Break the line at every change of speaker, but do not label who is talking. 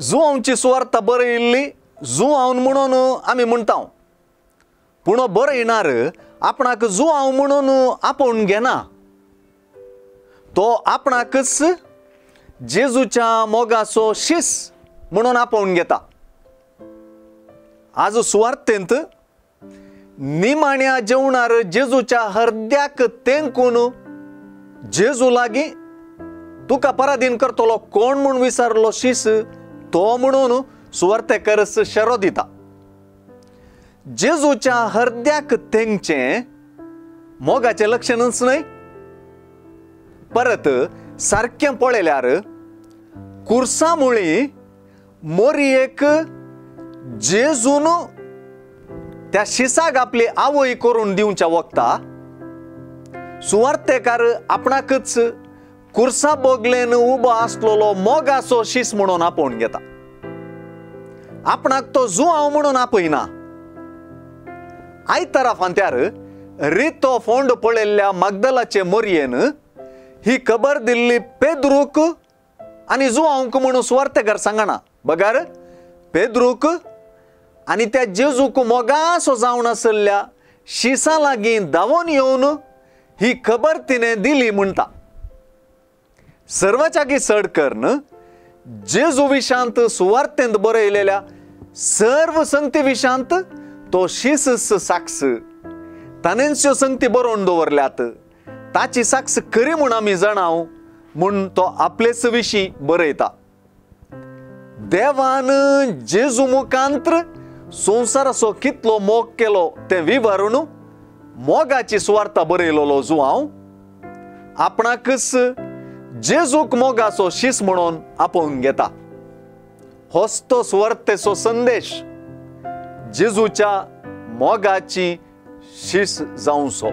जुवांची सुवार्ता बरयिल्ली जुवांव म्हणून आमी म्हणटा, पूण बरयणार आपणाक जुवांव म्हणून आपोवन घेना, तो आपणाकच जेजूच्या मोगाचो शीस म्हणून आपोवन घेता। आज सुवार्तेंत निमाण्या जेवणार जेजूच्या हरद्याक तेंकून जेजू लागीं तुका पराधीन करतलो कोण म्हूण विचारलो शीस तो म्हणून सुवार्तेकरस शेरो दिता। जेजूच्या हरद्याक तेंगचें मोगाचें लक्षणच न्हय। परत सारकें पळयल्यार कुर्सा मुळी मोरयेक जेजून त्या शिसाक आपली आवय करून दिवच्या वखता सुवार्तेकार आपणाकच कुर्सा बोगलेन उबो आसलेलो मोगाचो शीस म्हणून आपोवन घेता। आपणाक तो जुवांव म्हणून आपयना। आयतारा फांत्यार रितो फोंड पळयल्ल्या मागदलाचे मोरयेन ही खबर दिल्ली पेद्रूक आनी जुवांक म्हणून सुवार्तेकार सांगना, बगर पेद्रूक आनी त्या जेजूक मोगासो जावन आसल्या शिसा लागीं धांवून येवन ही खबर तिणें दिली म्हणटा। सर्वच्यागी चड करून जेजू विशांत सुवार्तेंत बरयलेल्या सर्व संगती विशांत तो शीस साक्ष ताणेंच ह्यो संगती बरोवन दवरल्यात, ताची साक्ष खरी म्हूण आमी जाणाव म्हूण तो आपलेच विशीं बरयता। देवान जेजू मुखांत्र संवसाराचो कितलो मोग केलो तें विवरून मोगाची सुवार्ता बरयलेलो जुवांव आपणाकच जेजूक मोगाचो शीस म्हणून आपोवन घेता। होच तो सुवार्तेचो संदेश, जेजूच्या मोगाची शीस जावचो।